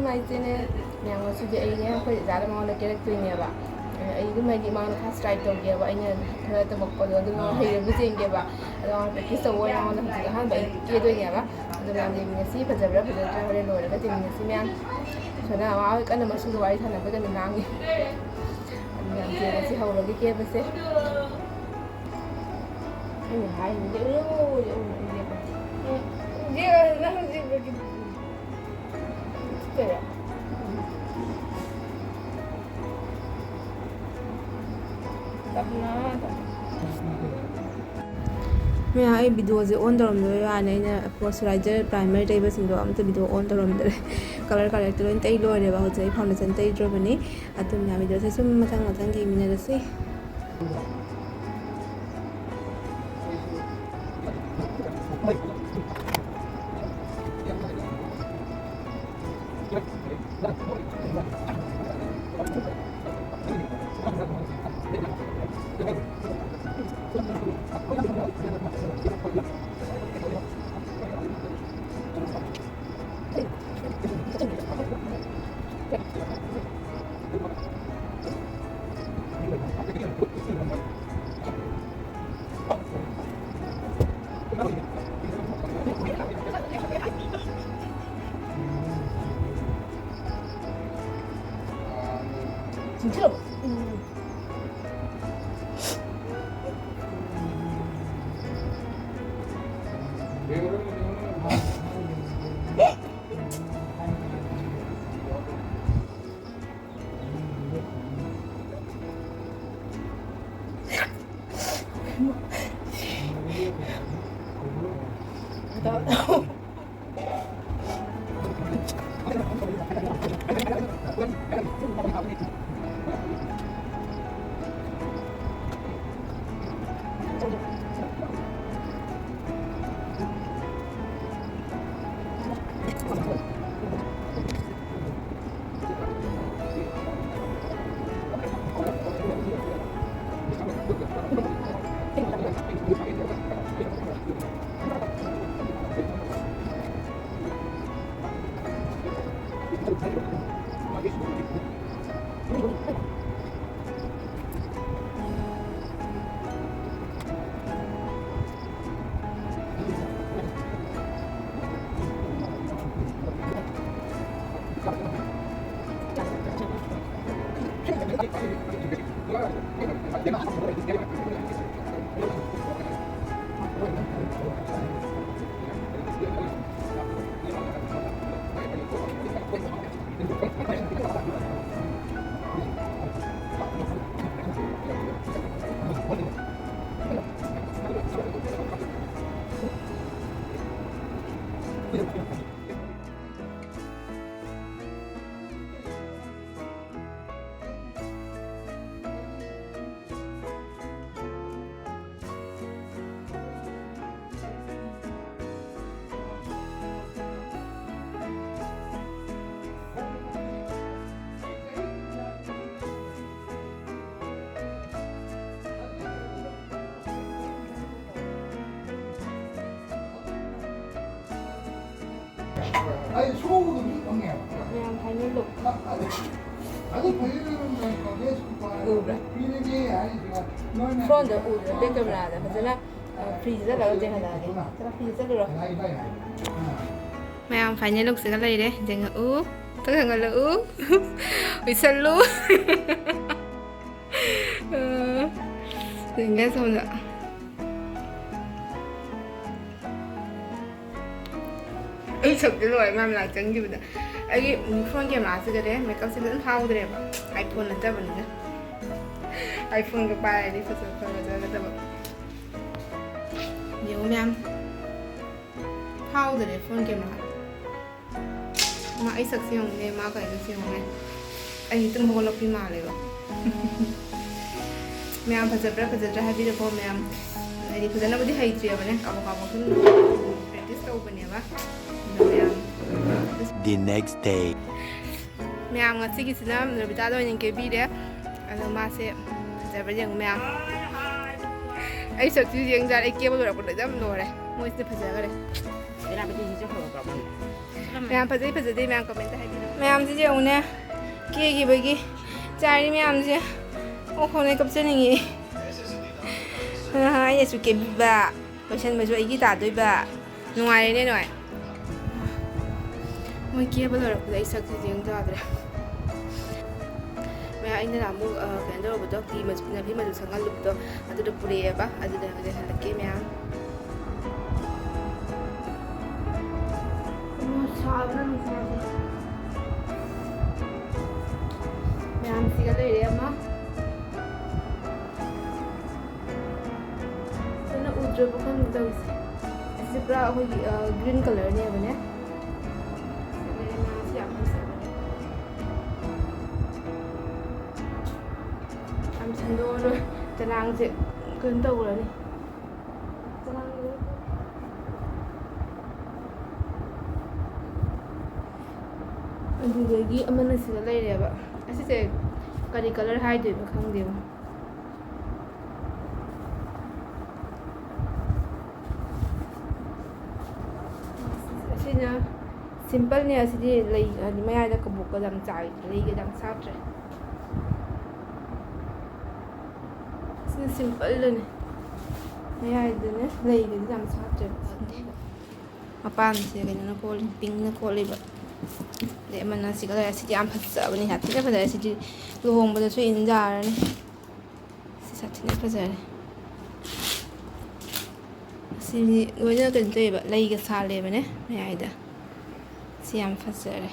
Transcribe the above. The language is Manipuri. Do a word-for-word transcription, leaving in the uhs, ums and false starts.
My channel. ꯃꯌꯥꯝ, ꯉꯁꯤꯗꯤ ꯑꯩꯅꯦ ꯑꯩꯈꯣꯏ ꯏꯆꯥꯗ ꯃꯉꯣꯟꯗ ꯀꯦꯔꯛꯇꯣꯏꯅꯦꯕ꯫ ꯑꯩ ꯑꯗꯨꯝ ꯍꯥꯏꯗꯤ ꯃꯥꯅ ꯐꯥꯔꯁ ꯇ꯭ꯔꯥꯏ ꯇꯧꯒꯦꯕ, ꯑꯩꯅ ꯈꯔ ꯇꯝꯃꯛꯄꯗꯣ ꯑꯗꯨꯅ ꯍꯩꯔꯕ ꯌꯦꯡꯒꯦꯕ꯫ ꯑꯗꯣ ꯃꯥꯅ ꯄ꯭ꯔꯦꯛꯇꯤꯁ ꯇꯧꯕ ꯑꯣꯏꯅ ꯃꯉꯣꯟꯗ ꯍꯧꯖꯤꯛ ꯑꯍꯥꯟꯕ ꯑꯩ ꯀꯦꯗꯣꯏꯅꯦꯕ꯫ ꯑꯗꯣ ꯃꯌꯥꯝ ꯌꯦꯡꯃꯤꯟꯅꯁꯤ, ꯐꯖꯕ꯭ꯔꯥ ꯐꯖꯗ꯭ꯔꯥ ꯍꯣꯔꯦꯟ ꯂꯣꯏꯔꯒ ꯌꯦꯡꯃꯤꯟꯅꯁꯤ ꯃꯌꯥꯝ꯫ ꯁꯣꯅꯥ ꯃꯥ ꯍꯣꯏ ꯀꯟꯅ ꯃꯁꯨꯒ ꯋꯥꯔꯤ ꯁꯥꯟꯅꯕ ꯀꯟꯅ ꯉꯥꯡꯉꯤ꯫ ꯑꯗꯨ ꯃꯌꯥꯝ ꯌꯦꯡꯉꯁꯤ ꯍꯧꯔꯒꯦ ꯀꯦꯕꯁꯦ꯫ ꯑꯩꯅ ꯍꯥꯏꯔꯤꯅꯦ, ꯌꯦꯛꯎ, ꯌꯦꯛꯎ, ꯌꯦꯛꯎ, ꯌꯦꯛꯎ꯫ ꯌꯦꯛꯑꯣ, ꯅꯪ ꯌꯦꯛꯄꯒꯤ꯫ ꯀꯩꯔꯣ? ꯇꯞꯅ, ꯇꯞꯅ꯫ ꯃꯌꯥꯝ, ꯑꯩ ꯚꯤꯗꯤꯑꯣꯁꯦ ꯑꯣꯟ ꯇꯧꯔꯝꯗꯕꯩ ꯋꯥꯅꯤ꯫ ꯑꯩꯅ ꯃꯣꯏꯆꯔꯥꯏꯖꯔ, ꯄ꯭ꯔꯥꯏꯃꯔ ꯇꯩꯕꯁꯤꯡꯗꯣ ꯑꯝꯇ ꯚꯤꯗꯤꯑꯣ ꯑꯣꯟ ꯇꯧꯔꯝꯗ꯭ꯔꯦ꯫ ꯀꯂꯔ ꯀꯂꯔꯇ ꯂꯣꯏ ꯇꯩ ꯂꯣꯏꯔꯦꯕ꯫ ꯍꯧꯖꯤꯛ ꯑꯩ ꯐꯥꯎꯟꯗꯦꯁꯟ ꯇꯩꯗ꯭ꯔꯕꯅꯤ꯫ ꯑꯗꯨꯝ ꯃꯌꯥꯝ, ꯚꯤꯗꯤꯑꯣꯁꯦ ꯁꯨꯝ ꯃꯊꯪ ꯃꯊꯪ ꯌꯦꯡꯃꯤꯟꯅꯔꯁꯤ꯫ ꯑꯩ ꯁꯣꯛꯎꯗꯕꯤ ꯐꯪꯉꯦꯕ꯫ ꯃꯌꯥꯝ ꯐꯥꯏꯅꯦꯜ ꯂꯨꯛ꯫ ꯑꯗꯨ ꯐꯖꯅ ꯀꯣꯂꯦꯖ ꯎꯕ꯭ꯔꯥ? ꯄꯤꯔꯒꯦ ꯍꯥꯏꯔꯤꯁꯤꯒ ꯅꯣꯏꯅ ꯐ꯭ꯔꯣꯟꯗ ꯎꯗ꯭ꯔꯥ? ꯕꯦꯛ ꯀꯦꯃꯦꯔꯥꯗ ꯐꯖꯅ, ꯑ, ꯐ꯭ꯔꯤꯗ ꯆꯠꯂꯒ ꯌꯦꯡꯍꯜꯂꯛꯑꯒꯦ꯫ ꯆꯠꯂꯣ, ꯐ꯭ꯔꯤꯗ ꯆꯠꯂꯨꯔꯣ꯫ ꯃꯌꯥꯝ ꯐꯥꯏꯅꯦꯜ ꯂꯨꯛꯁꯤꯒ ꯂꯩꯔꯦ꯫ ꯌꯦꯡꯉꯛꯎ꯫ ꯈꯔ ꯈꯪꯍꯜꯂꯛꯎ꯫ ꯎꯏꯁꯜꯂꯨ꯫ ꯑ, ꯌꯦꯡꯒꯦ ꯁꯣꯝꯗ꯫ ꯑꯩ ꯁꯛꯇꯤ ꯂꯣꯏꯔꯦ ꯃꯥ ꯃꯅꯥꯛ ꯆꯪꯈꯤꯕꯗ꯫ ꯑꯩꯒꯤ, ꯎꯝ, ꯐꯣꯟ ꯀꯦꯃꯦꯔꯥꯁꯤꯒꯗꯤ ꯃꯦꯀꯞꯁꯦ ꯐꯖꯅ ꯐꯥꯎꯗ꯭ꯔꯦꯕ, ꯑꯥꯏꯐꯣꯟ ꯅꯠꯇꯕꯅꯤꯅ꯫ ꯑꯥꯏꯐꯣꯟꯒ ꯄꯥꯏꯔꯗꯤ ꯐꯖ ꯐꯖꯒꯗꯕ꯫ ꯌꯦꯡꯉꯨ ꯃꯌꯥꯝ, ꯐꯥꯎꯗꯔꯦ ꯐꯣꯟ ꯀꯦꯃꯦꯔꯥ꯫ ꯃꯥ ꯑꯩ ꯁꯛꯁꯦ ꯌꯦꯡꯉꯨꯅꯦ, ꯃꯥ ꯀꯩꯅꯣꯁꯦ ꯌꯦꯡꯉꯨꯅꯦ꯫ ꯑꯩ ꯇꯨꯝ ꯍꯧꯒꯠꯂꯛꯄꯤ ꯃꯥꯜꯂꯦꯕ꯫ ꯃꯌꯥꯝ ꯐꯖꯕ꯭ꯔꯥ ꯐꯖꯗ꯭ꯔꯥ ꯍꯥꯏꯕꯤꯔꯛꯑꯣ ꯃꯌꯥꯝ꯫ ꯑꯩꯗꯤ ꯐꯖꯅꯕꯨꯗꯤ ꯍꯩꯇ꯭ꯔꯤꯕꯅꯦ, ꯀꯥꯕꯛ ꯀꯥꯕꯛ ꯁꯨꯝ ꯄ꯭ꯔꯦꯛꯇꯤꯁ ꯇꯧꯕꯅꯦꯕ꯫ ꯑꯗꯣ ꯃꯌꯥꯝ The next day. ꯃꯌꯥꯝ ꯉꯁꯤꯒꯤꯁꯤꯅ ꯔꯣꯕꯤꯇꯥꯗ ꯑꯣꯏꯅ ꯀꯦꯕꯤꯔꯦ꯫ ꯑꯗꯣ ꯃꯥꯁꯦ ꯐꯖꯕ꯭ꯔꯥ ꯌꯦꯡꯉꯨ ꯃꯌꯥꯝ꯫ ꯑꯩ ꯁꯛꯁꯤ ꯌꯦꯡꯖꯥꯠ ꯑꯩ ꯀꯦꯕ ꯂꯣꯏꯔꯛꯄꯗ ꯑꯗꯨꯝ ꯂꯣꯏꯔꯦ꯫ ꯃꯣꯏꯁꯤꯗꯤ ꯐꯖꯈ꯭ꯔꯦ꯫ ꯃꯌꯥꯝ ꯐꯖꯩ ꯐꯖꯗꯦ ꯃꯌꯥꯝ ꯀꯃꯦꯟꯇ ꯍꯥꯏꯕꯤꯔꯣ꯫ ꯃꯌꯥꯝꯁꯤ ꯌꯦꯡꯉꯨꯅꯦ, ꯀꯦꯈꯤꯕꯒꯤ ꯆꯥꯏꯔꯤ ꯃꯌꯥꯝꯁꯦ꯫ ꯑꯣ ꯍꯣꯅꯦ ꯀꯞꯆꯅꯤꯡꯉꯤ꯫ ꯑꯩꯅꯁꯨ ꯀꯦꯕꯤꯕ, ꯂꯣꯏꯁꯟꯕꯁꯨ ꯑꯩꯒꯤ ꯇꯥꯗꯣꯏꯕ꯫ ꯅꯨꯡꯉꯥꯏꯔꯦꯅꯦ ꯅꯣꯏ꯫ ꯃꯣꯏ ꯀꯦꯕ ꯂꯣꯏꯔꯛꯄꯗ ꯑꯩ ꯁꯛꯁꯤꯗꯤ ꯌꯦꯡ ꯌꯥꯗ꯭ꯔꯦ꯫ ꯃꯌꯥ ꯑꯩꯅ ꯅꯍꯥꯟꯃꯨꯛ, ꯑ, ꯀꯩꯅꯣ ꯇꯧꯔꯨꯕꯗꯣ, ꯐꯤ ꯃꯆꯨ, ꯐꯤ ꯃꯆꯨ ꯁꯪꯍꯜꯂꯨꯕꯗꯣ, ꯑꯗꯨꯗꯣ ꯄꯨꯔꯛꯑꯦꯕ꯫ ꯑꯗꯨꯗ ꯍꯧꯖꯤꯛ ꯍꯜꯂꯛꯀꯦ ꯃꯌꯥꯝ꯫ ꯑꯣ, ꯁꯥꯕꯅ ꯅꯨꯡꯁꯥꯁꯦ꯫ ꯃꯌꯥꯝꯁꯤꯒ ꯂꯩꯔꯦ ꯑꯃ꯫ ꯐꯖꯅ ꯎꯗ꯭ꯔꯕ ꯈꯪꯗꯦ ꯇꯧꯔꯤꯁꯦ꯫ ꯑꯁ, ꯄꯨꯔꯥ ꯑꯩꯈꯣꯏꯒꯤ, ꯑ, green colourꯅꯦꯕꯅꯦ꯫ ꯁꯤ ꯂꯩ, ꯃꯥꯁꯤ ꯌꯥꯝ ꯐꯖꯕꯅꯦ꯫ ꯌꯥꯝ ꯁꯟꯗꯣꯛꯑꯔꯣꯏ꯫ ꯆꯅꯥꯡꯁꯦ ꯀꯩꯅꯣ ꯇꯧꯈ꯭ꯔꯅꯤ꯫ ꯆꯅꯥꯡꯁꯦ ꯑꯗꯨꯗꯒꯤ ꯑꯃꯅ ꯁꯤꯗ ꯂꯩꯔꯦꯕ꯫ ꯑꯁꯤꯁꯦ ꯀꯔꯤ colour ꯍꯥꯏꯗꯣꯏꯅꯣ ꯈꯪꯗꯦꯕ꯫ ꯑꯁꯤꯅ simpleꯅꯦ꯫ ꯑꯁꯤꯗꯤ ꯂꯩ, ꯍꯥꯏꯗꯤ ꯃꯌꯥꯏꯗ ꯀꯕꯣꯛꯀ ꯌꯥꯝ ꯆꯥꯏ, ꯂꯩꯒ ꯌꯥꯝ ꯁꯥꯠꯇ꯭ꯔꯦ꯫ ꯑꯁꯤꯅ simpleꯗꯅꯦ, ꯃꯌꯥꯏꯗꯅꯦ ꯂꯩꯒꯗꯤ ꯌꯥꯝ ꯁꯥꯠꯇ꯭ꯔꯦꯕ꯫ ꯃꯄꯥꯟꯁꯦ ꯀꯩꯅꯣꯅ ꯀꯣꯜꯂꯤ, pinkꯅ ꯀꯣꯜꯂꯤꯕ꯫ ꯑꯗꯩ ꯑꯃꯅ ꯁꯤ colour, ꯑꯁꯤꯗꯤ ꯌꯥꯝ ꯐꯖꯕꯅꯤ, ꯌꯥꯝ ꯊꯤꯅ ꯐꯖꯔꯦ꯫ ꯁꯤꯗꯤ ꯂꯨꯍꯣꯡꯕꯗꯁꯨ ꯏꯟ ꯌꯥꯔꯅꯤ꯫ ꯁꯤ ꯁꯥꯊꯤꯅ ꯐꯖꯔꯦ꯫ ꯑꯁꯤꯗꯤ ꯂꯣꯏꯅ ꯀꯩꯅꯣ ꯇꯧꯋꯦꯕ, ꯂꯩꯒ ꯁꯥꯠꯂꯦꯕꯅꯦ ꯃꯌꯥꯏꯗ꯫ ꯁꯤ ꯌꯥꯝ ꯐꯖꯔꯦ꯫